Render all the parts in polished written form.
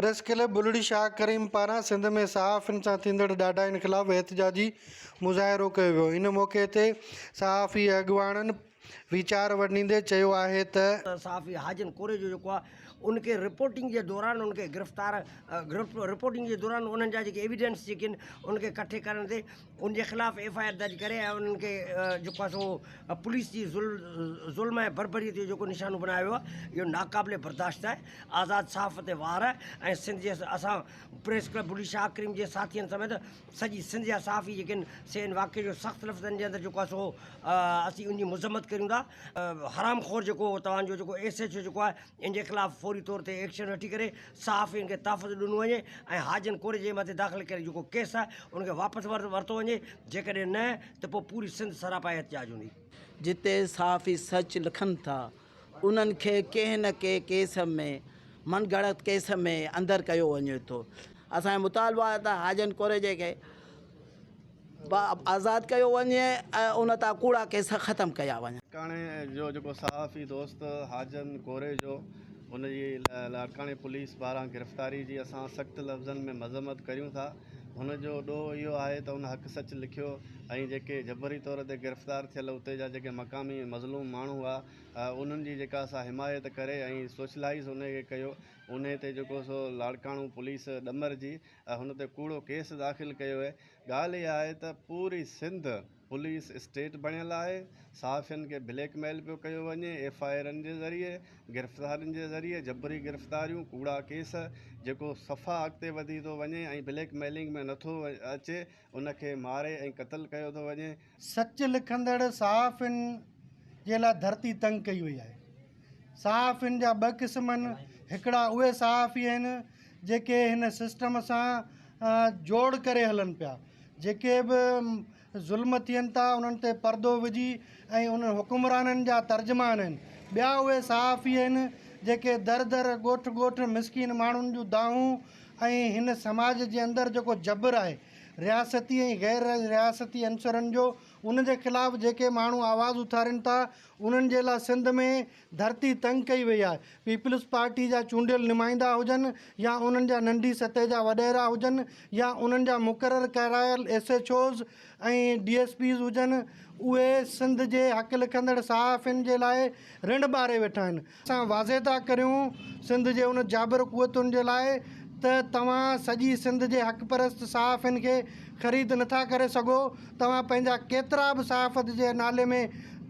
Press club Bulri Shah Karim پاران سنڌ ۾ صحافين سان ٿيندڙ ڏاڍاين خلاف احتجاجي مظاهرو ڪيو ويو ان موقعي تي صحافي اڳواڻن ويچار ونڊيندي چيو آهي ته. صحافي حاجن ڪوريجو جيڪو آهي ان کي رپورٽنگ جي دوران ان کي گرفتار رپورٽنگ جي دوران انهن جا جيڪي ايويڊنس جيڪي آهن ان کي ڪٺي ڪرڻ تي ان جي خلاف ايف I R درج ڪري ۽ انهن کي جيڪو آهي سو پوليس جي ظلم ۽ بربريت جو جيڪو نشانو بنايو ويو آهي اهو ناقابل برداشت آهي آزاد صحافت تي وار آهي ۽ سنڌ جي اسان پريس ڪلب بلي شاهه ڪريم جي ساٿين سميت سڄي سنڌ جا صحافي جيڪي آهن سي ان واقعي جو سخت لفظن جي اندر جيڪو آهي سو اسين ان جي مذمت ڪريون ٿا حرام خور جيڪو توهان جو جيڪو ايس ايڇ او جيڪو آهي ان جي خلاف فوري طور تي ايڪشن وٺي ڪري صحافين کي تحفظ ڏنو وڃي ۽ حاجن ڪوري جي مٿي داخل ڪيل جيڪو ڪيس آهي ان کي واپس ورتو وڃي جيڪڏهن نه ته پوء پوري سنڌ سراپا احتجاج هوندي. جتي صحافي سچ لکن ٿا انهن کي ڪنهن نه ڪنهن ڪيس ۾ من گهڙت ڪيس ۾ اندر ڪيو وڃي ٿو اسان جو مطالبو آهي ته حاجن ڪوريجي کي آزاد ڪيو وڃي ۽ ان تان ڪوڙا ڪيس ختم ڪيا وڃن. لاڙڪاڻي جو جيڪو صحافي دوست حاجن ڪوريجو ان جي لاڙڪاڻي پوليس پاران گرفتاري جي اسان سخت لفظن ۾ مذمت ڪريون ٿا هن جو ڏوهه اهو آهي ته ان حق سچ لکيو ۽ جيڪي جبري طور تي گرفتار ٿيل اتي جا جيڪي مقامي مظلوم ماڻهو هئا انهن جي جيڪا سا حمايت ڪري ۽ سوشلائيز ان کي ڪيو انهي تي جيڪو سو لاڙڪاڻو پوليس ڏمرجي هن تي ڪوڙو ڪيس داخل ڪيو ويو ڳالهه اها آهي ته پوري سنڌ پوليس اسٽيٽ بڻيل آهي، صحافين کي بليڪ ميل پيو ڪيو وڃي، ايف I آرن جي ذريعي، گرفتارين جي ذريعي، جبري گرفتاريون، ڪوڙا ڪيس، جيڪو صفا اڳتي وڌي ٿو وڃي ۽ بليڪ ميلنگ ۾ نٿو اچي ان کي ماري ۽ قتل ڪيو ٿو وڃي. سچ لکندڙ صحافين جي لاء ڌرتي تنگ ڪئي وئي آهي. صحافين جا ٻه قسم آهن، هڪڙا اهي صحافي آهن جيڪي هن سسٽم سان جوڙ ڪري هلن پيا، جيڪي به ظلم ٿين ٿا انهن تي پردو وجهي ۽ انهن حڪمرانن جا ترجمان آهن، ٻيا اهي صحافي آهن جيڪي در در ڳوٺ ڳوٺ مسڪين ماڻهن جون دانهون ۽ هن سماج جي اندر جيڪو جبر آهي رياستي ۽ غير رياستي عنصرن جو ان جي خلاف جيڪي ماڻهو آواز اٿارين ٿا انهن جي لاء سنڌ ۾ ڌرتي تنگ ڪئي وئي آهي. پيپلز پارٽي جا چونڊيل نمائندا هجن يا انهن جا ننڍي سطح جا وڏيرا هجن يا انهن جا مقرر ڪرايل S H Os ۽ D S Ps هجن اهي سنڌ جي حق لکندڙ صحافين جي لاء رڻ ٻاري ويٺا آهن. اسان واضح ٿا ڪريون سنڌ جي ان جابر قوتن جي لاء ته توهان سڄي سنڌ جي حق پرست صحافين کي خريد نٿا ڪري سگهو، توهان پنهنجا ڪيترا به صحافت جي نالي ۾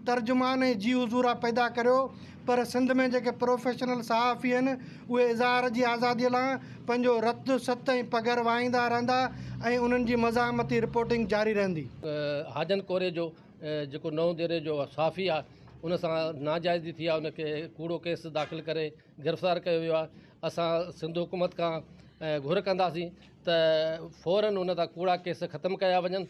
ترجمان ۽ جي حضورا پيدا ڪريو پر سنڌ ۾ جيڪي پروفيشنل صحافي آهن اهي اظهار جي آزادي لاء پنهنجو رت، ست ۽ پگهر وهائيندا رهندا ۽ انهن جي مزاحمتي رپورٽنگ جاري رهندي. حاجن ڪوريجو جيڪو نئون ديري جو صحافي آهي ان سان ناجائزي ٿي آهي ان کي ڪوڙو ڪيس داخل ڪري گرفتار ڪيو ويو آهي اسان سنڌ حڪومت کان گهر ڪنداسين ته فورن ان تان ڪوڙا ڪيس ختم ڪيا وڃن.